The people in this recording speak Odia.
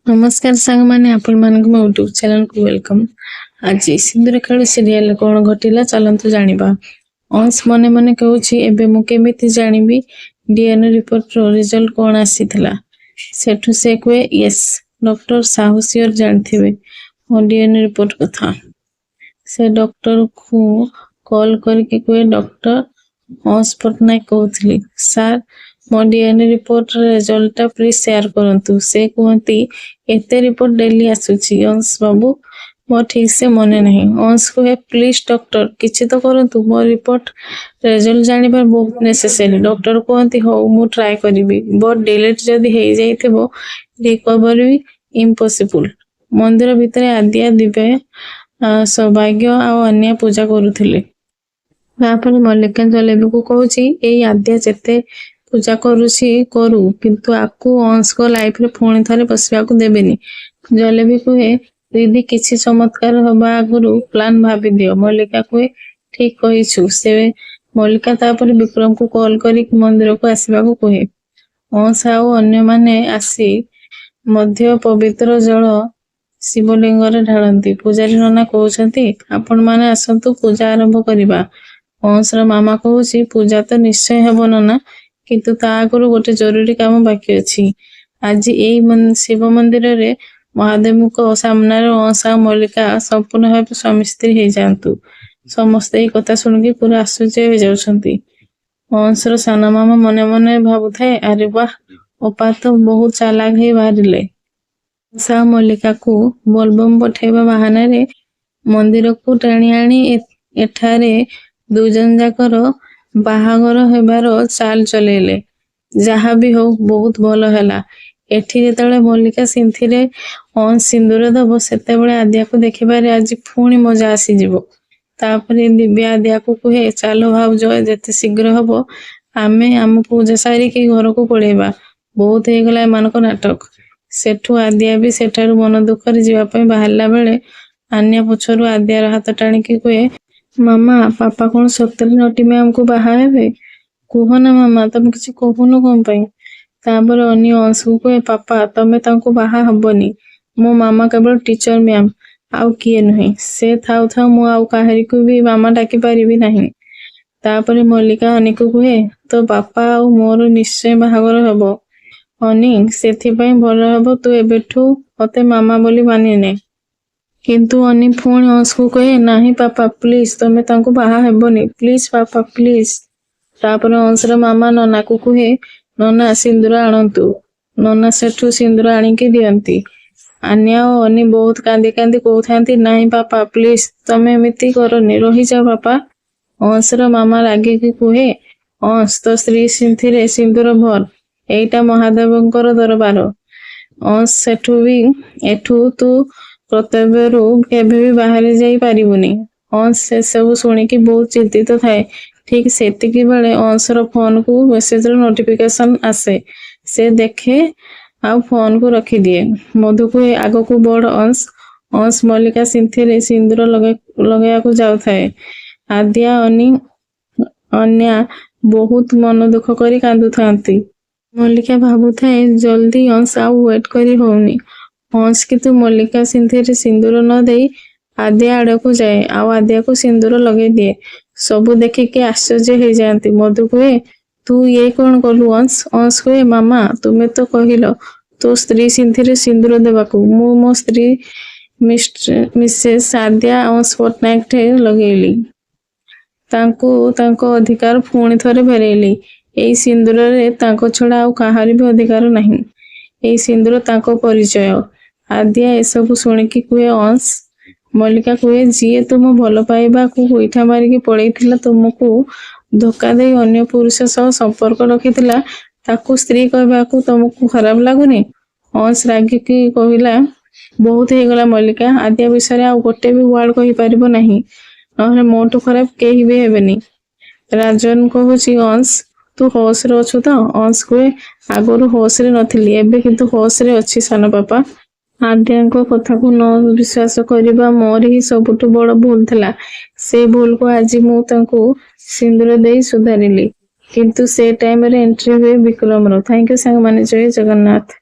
ନମସ୍କାର ସାଙ୍ଗମାନେ, ଆପଣମାନଙ୍କୁ ମୋ ୟୁଟ୍ୟୁବ ଚ୍ୟାନେଲକୁ welcome. ଆଜି ସିନ୍ଦୁର ଖେଳ ସିରିଏଲରେ କଣ ଘଟିଲା, ଚାଲନ୍ତୁ ଜାଣିବା। ଅଂଶ ମନେ ମନେ କହୁଛି, ଏବେ ମୁଁ କେମିତି ଜାଣିବି ଡିଏନଏ ରିପୋର୍ଟର ରେଜଲ୍ଟ କଣ ଆସିଥିଲା? ସେଠୁ ସେ କୁହେ, ୟେସ୍, ଡକ୍ଟର ସାହୁ ସିଓର ଜାଣିଥିବେ ମୋ ଡିଏନଏ ରିପୋର୍ଟ କଥା। ସେ ଡକ୍ଟରକୁ କଲ୍ କରିକି କୁହେ, ଡକ୍ଟର ଅଂଶ ପଟ୍ଟନାୟକ କହୁଥିଲି ସାର୍, ମୋ ଡିଏନଏ ରିପୋର୍ଟର ରେଜଲ୍ଟଟା ପ୍ଲିଜ ସେୟାର କରନ୍ତୁ। ସେ କୁହନ୍ତି, ଏତେ ରିପୋର୍ଟ ଡେଲି ଆସୁଛି ଅଂଶ ବାବୁ, ମୋର ଠିକ ସେ ମନେ ନାହିଁ। ଅଂଶ କୁହେ, ପ୍ଲିଜ ଡକ୍ଟର, କିଛି ତ କରନ୍ତୁ, ମୋ ରିପୋର୍ଟ ରେଜଲ୍ଟ ଜାଣିବା ବହୁତ ନେସେସରୀ। ଡକ୍ଟର କୁହନ୍ତି, ହଉ, ମୁଁ ଟ୍ରାଏ କରିବି, ବଟ୍ ଡିଲିଟ୍ ଯଦି ହେଇଯାଇଥିବ ରିକଭରି ବି ଇମ୍ପସିବୁଲ। ମନ୍ଦିର ଭିତରେ ଆଦ୍ୟା, ଦିବ୍ୟ, ସୌଭାଗ୍ୟ ଆଉ ଅନ୍ୟା ପୂଜା କରୁଥିଲେ। ତାପରେ ମଲ୍ଲିକା ଜଲେବିକୁ କହୁଛି, ଏଇ ଆଦ୍ୟା ଯେତେ ପୂଜା କରୁଛି କରୁ, କିନ୍ତୁ ଆକୁ ଅଂଶଙ୍କ ଲାଇଫରେ ପୁଣି ଥରେ ପଶିବାକୁ ଦେବେନି। ଜଲେବି କୁହେ, ଦିଦି, କିଛି ଚମତ୍କାର ହବା ଆଗରୁ ପ୍ଲାନ ଭାବିଦିଅ। ମଲ୍ଲିକା କୁହେ, ଠିକ କହିଛୁ। ସେ ମଲ୍ଲିକା ତାପରେ ବିକ୍ରମକୁ କଲ୍ କରିକି ମନ୍ଦିରକୁ ଆସିବାକୁ କୁହେ। ଅଂଶ ଆଉ ଅନ୍ୟମାନେ ଆସି ମଧ୍ୟ ପବିତ୍ର ଜଳ ଶିବଲିଙ୍ଗରେ ଢାଳନ୍ତି। ପୂଜାରୀ ନନା କହୁଛନ୍ତି, ଆପଣମାନେ ଆସନ୍ତୁ, ପୂଜା ଆରମ୍ଭ କରିବା। ଅଂଶର ମାମା କହୁଛି, ପୂଜା ତ ନିଶ୍ଚୟ ହେବ ନନା, କିନ୍ତୁ ତା ଆଗରୁ ଗୋଟେ ଜରୁରୀ କାମ ବାକି ଅଛି। ଆଜି ଏଇ ଶିବ ମନ୍ଦିରରେ ମହାଦେବଙ୍କ ସାମ୍ନାରେ ଅଂଶ ଆଉ ମଲ୍ଲିକା ସମ୍ପୂର୍ଣ୍ଣ ଭାବେ ସ୍ୱାମୀ ସ୍ତ୍ରୀ ହେଇଯାଆନ୍ତୁ। ସମସ୍ତେ ଏଇ କଥା ଶୁଣିକି ପୁରା ଆଶ୍ଚର୍ଯ୍ୟ ହେଇଯାଉଛନ୍ତି। ଅଂଶର ସାନ ମାମା ମନେ ମନେ ଭାବୁଥାଏ, ଆରେ ବାଃ, ଅପା ତ ବହୁତ ଚାଲାକ ହେଇ ବାହାରିଲେ। ଅଂଶ ଆଉ ମଲ୍ଲିକାକୁ ବୋଲବମ ପଠେଇବା ବାହାନାରେ ମନ୍ଦିରକୁ ଟାଣି ଆଣି ଏଠାରେ ଦୁଇଜଣ ଯାକର ବାହାଘର ହେବାର ଚାଲ ଚଲେଇଲେ। ଯାହା ବି ହଉ, ବହୁତ ଭଲ ହେଲା। ଏଠି ଯେତେବେଳେ ମଲ୍ଲିକା ସିନ୍ଥିରେ ଅଂଶ ସିନ୍ଦୁର ଦବ, ସେତେବେଳେ ଆଦ୍ୟାକୁ ଦେଖିବାରେ ଆଜି ପୁଣି ମଜା ଆସିଯିବ। ତାପରେ ଦିବ୍ୟା ଆଦ୍ୟାକୁ କୁହେ, ଚାଲ ଭାଉଜ, ଯେତେ ଶୀଘ୍ର ହବ ଆମେ ଆମ ପୂଜା ସାରିକି ଘରକୁ ପଳେଇବା। ବହୁତ ହେଇଗଲା ଏମାନଙ୍କ ନାଟକ। ସେଠୁ ଆଦ୍ୟା ବି ସେଠାରୁ ମନ ଦୁଃଖରେ ଯିବା ପାଇଁ ବାହାରିଲା ବେଳେ ଆନ୍ୟା ପଛରୁ ଆଦ୍ୟାର ହାତ ଟାଣିକି କୁହେ, ମାମା, ପାପା କଣ ସତରେ ନଟି ମ୍ୟାମକୁ ବାହା ହେବେ? କୁହ ନା ମାମା, ତମେ କିଛି କହୁନ କଣ ପାଇଁ? ତାପରେ ଅନି ଅଂଶକୁ କୁହେ, ପାପା, ତମେ ତାଙ୍କୁ ବାହା ହବନି। ମୋ ମାମା କେବଳ ଟିଚର ମ୍ୟାମ, ଆଉ କିଏ ନୁହେଁ। ସେ ଥାଉ ଥାଉ ମୁଁ ଆଉ କାହାରିକୁ ବି ମାମା ଡାକି ପାରିବି ନାହିଁ। ତାପରେ ମଲ୍ଲିକା ଅନିକୁ କୁହେ, ତୋ ବାପା ଆଉ ମୋର ନିଶ୍ଚୟ ବାହାଘର ହବ ଅନି, ସେଥିପାଇଁ ଭଲ ହବ ତୁ ଏବେଠୁ ମତେ ମାମା ବୋଲି ମାନିନେ। କିନ୍ତୁ ଅନି ପୁଣି ଅଂଶକୁ କୁହେ, ନାହିଁ ପାପା, ପ୍ଲିଜ, ତମେ ତାଙ୍କୁ ବାହା ହେବନି, ପ୍ଲିଜ ପାପା, ପ୍ଲିଜ। ତାପରେ ଅଂଶର ମାମା ନନାକୁ କୁହେ, ନନା, ସିନ୍ଦୁର ଆଣନ୍ତୁ। ନନା ସେଠୁ ସିନ୍ଦୁର ଆଣିକି ଦିଅନ୍ତି। ଆନ୍ୟା ଓ ଅନି ବହୁତ କାନ୍ଦି କାନ୍ଦି କହୁଥାନ୍ତି, ନାହିଁ ପାପା, ପ୍ଲିଜ, ତମେ ଏମିତି କରନି, ରହିଯାଅ ପାପା। ଅଂଶର ମାମା ରାଗିକି କୁହେ, ଅଂଶ, ତୋ ସ୍ତ୍ରୀ ସିନ୍ଥିରେ ସିନ୍ଦୁର ଭର, ଏଇଟା ମହାଦେବଙ୍କର ଦରବାର। ଅଂଶ, ସେଠୁ ବି ଏଠୁ ତୁ କର୍ତ୍ତବ୍ୟରୁ କେବେ ବି ବାହାରି ଯାଇ ପାରିବୁନି। ଅଂଶ ସେସବୁ ଶୁଣିକି ବହୁତ ଚିନ୍ତିତ ଥାଏ। ଠିକ ସେତିକି ବେଳେ ଅଂଶର ଫୋନକୁ ମେସେଜର ନୋଟିଫିକେସନ ଆସେ। ସେ ଦେଖେ ଆଉ ଫୋନକୁ ରଖିଦିଏ। ମଧୁ କୁହେ, ଆଗକୁ ବଢ ଅଂଶ। ଅଂଶ ମଲ୍ଲିକା ସିନ୍ଥିରେ ସିନ୍ଦୁର ଲଗେଇବାକୁ ଯାଉଥାଏ। ଆଦ୍ୟା, ଅନି, ଅନ୍ୟା ବହୁତ ମନ ଦୁଃଖ କରି କାନ୍ଦୁଥାନ୍ତି। ମଲ୍ଲିକା ଭାବୁଥାଏ, ଜଲ୍ଦି ଅଂଶ, ଆଉ ୱେଟ କରି ହଉନି। ଅଂଶ କିନ୍ତୁ ମଲ୍ଲିକା ସିନ୍ଥିରେ ସିନ୍ଦୁର ନ ଦେଇ ଆଦ୍ୟା ଆଡକୁ ଯାଏ ଆଉ ଆଦ୍ୟାକୁ ସିନ୍ଦୁର ଲଗେଇ ଦିଏ। ସବୁ ଦେଖିକି ଆଶ୍ଚର୍ଯ୍ୟ ହେଇଯାଆନ୍ତି। ମଧୁ କୁହେ, ତୁ ଇଏ କଣ କଲୁ ଅଂଶ? ଅଂଶ କୁହେ, ମାମା, ତୁମେ ତ କହିଲ ତୋ ସ୍ତ୍ରୀ ସିନ୍ଥିରେ ସିନ୍ଦୁର ଦେବାକୁ, ମୁଁ ମୋ ସ୍ତ୍ରୀ ମିସେସ ଆଦ୍ୟା ଅଂଶ ପଟ୍ଟନାୟକ ଠେ ଲଗେଇଲି। ତାଙ୍କୁ ତାଙ୍କ ଅଧିକାର ପୁଣି ଥରେ ଫେରେଇଲି। ଏଇ ସିନ୍ଦୁରରେ ତାଙ୍କ ଛଡା ଆଉ କାହାରି ବି ଅଧିକାର ନାହିଁ। ଏଇ ସିନ୍ଦୁର ତାଙ୍କ ପରିଚୟ। ଆଦ୍ୟା ଏସବୁ ଶୁଣିକି କୁହେ, ଅଂଶ। ମଲ୍ଲିକା କୁହେ, ଯିଏ ତୁମ ଭଲ ପାଇବାକୁ ଗୋଇଠା ମାରିକି ପଳେଇଥିଲା, ତୁମକୁ ଧୋକା ଦେଇ ଅନ୍ୟ ପୁରୁଷ ସହ ସମ୍ପର୍କ ରଖିଥିଲା, ତାକୁ ସ୍ତ୍ରୀ କହିବାକୁ ତମକୁ ଖରାପ ଲାଗୁନି? ଅଂଶ ରାଗିକି କହିଲା, ବହୁତ ହେଇଗଲା ମଲ୍ଲିକା, ଆଦ୍ୟା ବିଷୟରେ ଆଉ ଗୋଟେ ବି ୱାର୍ଡ କହିପାରିବ ନାହିଁ, ନହେଲେ ମୋଠୁ ଖରାପ କେହି ବି ହେବେନି। ରାଜନ କହୁଛି, ଅଂଶ, ତୁ ହୋସରେ ଅଛୁ ତ? ଅଂଶ କୁହେ, ଆଗରୁ ହୋସରେ ନଥିଲି, ଏବେ କିନ୍ତୁ ହୋସରେ ଅଛି ସାନ ବାପା। ଆଦ୍ୟାଙ୍କ କଥାକୁ ନ ବିଶ୍ୱାସ କରିବା ମୋର ହିଁ ସବୁଠୁ ବଡ ଭୁଲ ଥିଲା। ସେ ଭୁଲକୁ ଆଜି ମୁଁ ତାଙ୍କୁ ସିନ୍ଦୁର ଦେଇ ସୁଧାରିଲି। କିନ୍ତୁ ସେ ଟାଇମରେ ଏଣ୍ଟ୍ରି ହୁଏ ବିକ୍ରମର। Thank you ସାଙ୍ଗମାନେ, ଜୟ ଜଗନ୍ନାଥ।